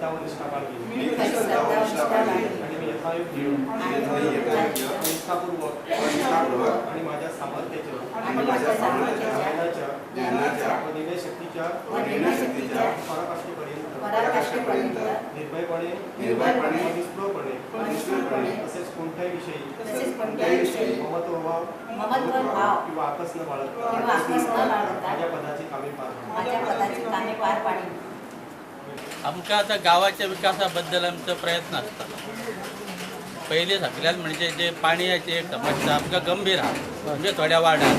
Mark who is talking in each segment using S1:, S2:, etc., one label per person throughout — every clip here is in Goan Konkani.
S1: श्रद्धा व निष्ठा बाळगेन आणि मी यथायोग्य निष्ठापूर्वक आणि माझ्या सामर्थ्याच्या, ज्ञानाच्या व निर्णय शक्तीच्या पराकाष्ठेपर्यंत निर्भयपणे व निस्पृहपणे तसेच कोणत्याही विषयी ममत्व भाव किंवा आकस न बाळगता माझ्या पदाची कामे पार पाडेन.
S2: आमकां आतां गांवाच्या विकासा बद्दल आमचो प्रयत्न आसता. पयलीं सगळ्यात म्हणजे जे पाणयाची एक समस्या आमकां गंभीर आहा, म्हणजे थोड्या वार्डान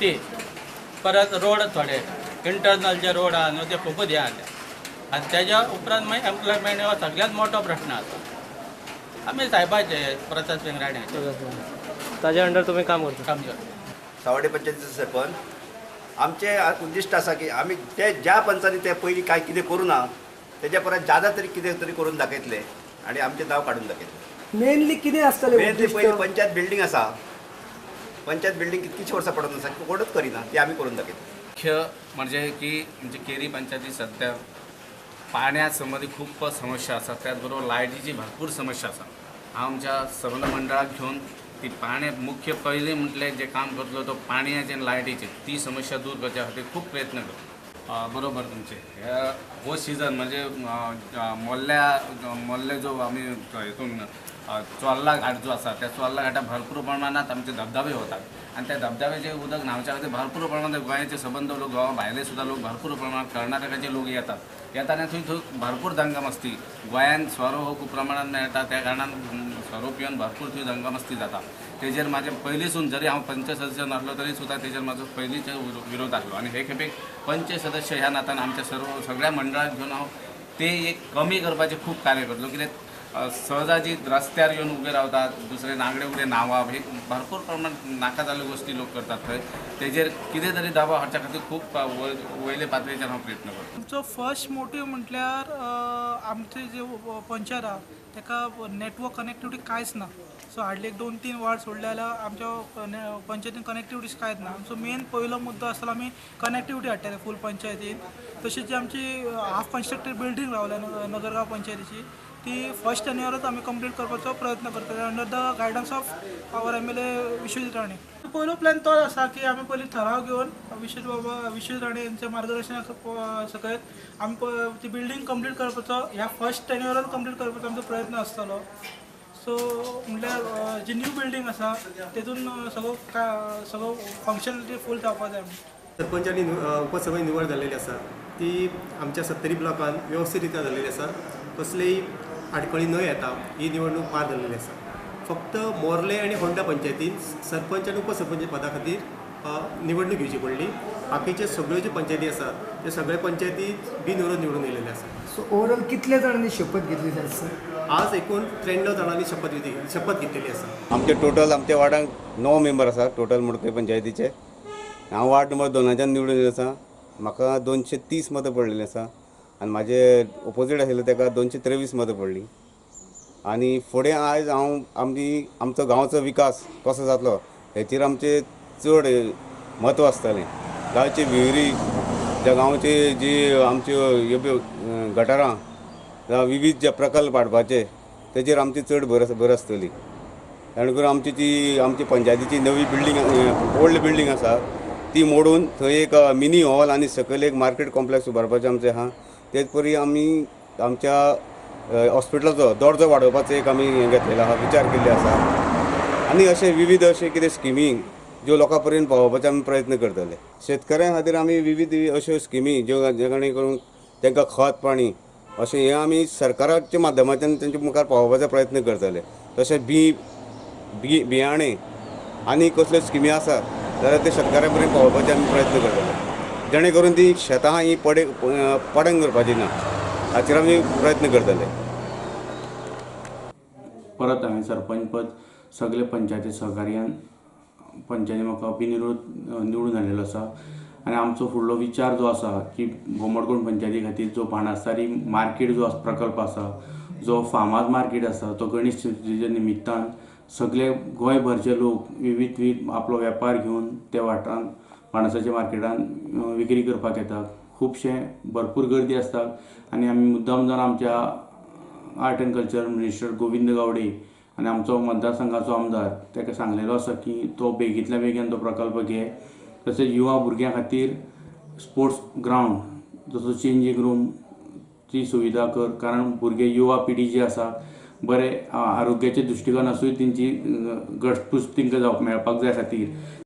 S2: ती, परत रोड थोडे इंटरनल जे रोड आहा न्हू ते खुबूच हें जाल्या आनी तेज्या उपरांत मागीर एम्प्लॉयमेंट हो सगळ्यात मोठो प्रश्न आसा. आमी सायबाचे प्रताप सिंग राणे.
S3: ताज्या अंडर तुमी काम करता?
S2: काम करता.
S4: सावडे पंचायतीचो सरपंच. आमचे उद्दिश्ट आसा की आमी ते ज्या पंचांनी ते पयलीं कांय कितें करूं ना तेज्या परस जादा तरी कितें तरी करून दाखयतले आनी आमचें नांव काडून दाखयतले.
S5: मेनली कितें आसतलें?
S4: मेनली पयलीं पंचायत बिल्डींग आसा. पंचायत बिल्डींग कितकीशीं वर्सां पडून आसा, कोणूच करिना, ती आमी करून दाखयतले.
S6: मुख्य म्हणजे की म्हणजे केरी पंचायती सध्या पाण्या संबंदी खूब समस्या आसा, त्याचबरोबर लायटीची भरपूर समस्या आसा. हांव आमच्या संबंद मंडळाक घेवन ती पाण्या मुख्य पयलीं म्हटलें जें काम करतलो तो पाणयाचें आनी लायटीचें ती समस्या दूर करच्या खातीर खूब प्रयत्न करता. बरोबर तुमचे हो सिजन म्हणजे मोल्ल्या मोल्ले जो आमी हितून चोर्ला घाट जो आसा त्या चोर्ला घाटात भरपूर प्रमाणात आमचे धबधबे होतात आनी त्या धबधब्याचे उदक न्हांवच्या खातीर भरपूर प्रमाणात गोंयाचे सबंद लोक, गोवा भायले सुद्दां लोक भरपूर प्रमाणात कर्नाटकाचे लोक येतात. येताना थंय थंय भरपूर दंगामस्ती, गोंयांत सोरो हो खूब प्रमाणात मेळटा त्या कारणान सोरो पिवन भरपूर थंय दंगामस्ती जाता. तेजेर म्हाजें पयलींसून जरी हांव पंच सदस्य नासलो तरी सुद्दां तेजेर म्हाजो पयलींच विरोध आसलो आनी हे खेपेक पंच सदस्य ह्या नात्यान आमच्या सर्व सगळ्या मंडळाक घेवन हांव ते एक कमी करपाचें खूब कार्य करतलो. कित्याक सहजाजी रस्त्यार येवन उबे रावतात, दुसरे नागडे उगडे न्हांवप हे भरपूर प्रमाणात नाका जाल्ल्यो गोश्टी लोक करतात थंय. तेजेर कितें तरी दबाव हाडच्या खातीर खूब वयले पातळेचेर हांव प्रयत्न करता.
S7: आमचो फर्स्ट मोटीव म्हटल्यार आमचे जे पंचायत आहा ताका नेटवर्क कनेक्टिविटी कांयच ना. सो हाडले एक 2-3 वार्ड सोडले जाल्यार आमच्या पंचायतीन कनेक्टिविटी कांयच ना. आमचो मेन पयलो मुद्दो आसतलो आमी कनेक्टिविटी हाडटले फूल पंचायतीन. तशीच जी आमची हाफ कन्स्ट्रक्टेड बिल्डींग रावल्या नगरगांव पंचायतीची ती फर्स्ट टेन्युअरच आमी कंप्लीट करपाचो प्रयत्न करतले under the guidance of our MLA Vishwajit Rane. पयलो प्लॅन तोच आसा की आमी पयलीं ठराव घेवन विश्वजीत राणे यांच्या मार्गदर्शना सकयल आमी ती बिल्डींग कंप्लीट करपाचो ह्या फर्स्ट टेन्युअरान कंप्लीट करपाचो आमचो प्रयत्न आसतलो. सो म्हणल्यार जी न्यू बिल्डींग आसा तेतून सगळो सगळो फंक्शनलिटी फूल जावपा जाय.
S1: सरपंच आनी उपसरपंच निवड जाल्लेली आसा ती आमच्या सत्तरी ब्लॉकान वेवस्थीत रित्या जाल्लेली आसा. कसलेय आडखळी न येता ही निवडणूक पार जाल्लेली आसा. फक्त मोर्ले आनी होंडा पंचायतीन सरपंच आनी उपसरपंच पदा खातीर निवडणूक घेवची पडली. बाकीचे सगळ्यो ज्यो पंचायती आसात ते सगळे पंचायती बिनविरोध निवडून येयलेले आसा.
S5: सो ओवरऑल कितले जाणांनी शपथ घेतली सर?
S1: आज एकूण 93 जाणांनी शपथ घेतलेली आसा.
S8: आमचे टोटल आमच्या वार्डांक 9 मेंबर आसा टोटल मडकय पंचायतीचे. हांव वार्ड नंबर 2 निवडून येयलो आसा. म्हाका 230 मतां पडलेलीं आसा आनी म्हाजे ओपोजीट आशिल्ले ताका 223 मतां पडलीं. आनी फुडें आयज हांव आमची आमचो गांवचो विकास कसो जातलो हेचेर आमचें चड म्हत्व आसतलें. गांवची विहिरी, ज्या गांवची जी आमच्यो ह्यो गटारां जावं विवीध जे प्रकल्प हाडपाचे तेचेर आमची चड भर आसतली. आनी करून आमची ती आमची पंचायतीची नवी बिल्डींग, ओल्ड बिल्डींग आसा ती मोडून थंय एक मिनी हॉल आनी सकयल एक मार्केट कॉम्प्लेक्स उबारपाचें आमचें आहा. तेच परी आमी आमच्या हॉस्पिटलाचो दर्जो वाडोवपाचो एक आमी हें घेतलेलो आहा, विचार केल्ले आसा. आनी अशे विविध अशे कितें स्किमी ज्यो लोकां पर्यंत पावोवपाचे आमी प्रयत्न करतले. शेतकऱ्यां खातीर आमी विविध अश्यो स्किमी ज्यो जेणे करून तांकां खत पाणी अशें हें आमी सरकाराच्या माध्यमांतल्यान तेंच्या मुखार पावोवपाचो प्रयत्न करतले. तशें बी बी बियाणे आनी कसल्यो स्किमी आसा जाल्यार ते शेतकऱ्यां पर्यंत पावोवपाचे आमी प्रयत्न करतले, जेणे करून ती शेतां ही पडंग करपाची ना हाचेर आमी प्रयत्न करतले.
S9: परत हांवें सरपंच पद सगळे पंचायती सहकार्यान पंचायती म्हाका बिनविरोध निवडून हाडलेलो आसा. आनी आमचो फुडलो विचार जो आसा की मडगांव पंचायती खातीर जो बाणस्तारी मार्केट जो प्रकल्प आसा, जो फामाद मार्केट आसा, तो गणेश चतुर्थीच्या निमित्तान सगळे गोंयभरचे लोक विविध विविध आपलो वेपार घेवन त्या वाठारांत बाणस्तारच्या मार्केटान विक्री करपाक येता. खुबशे भरपूर गर्दी आसता आनी आमी मुद्दाम जावन आमच्या art and culture minister Govind Gawade आनी आमचो मतदारसंघाचो आमदार ताका सांगलेलो आसा की तो बेगींतल्या बेगीन तो प्रकल्प घे. तशेंच युवा भुरग्यां खातीर स्पोर्ट्स ग्रावंड जसो चेंजींग रूम ची सुविधा कर, कारण भुरगे युवा पिढी जी आसा बरे आरोग्याच्या दृश्टिकोनासूय तेंची घटपूस तेंकां जावप मेळपाक जाय खातीर.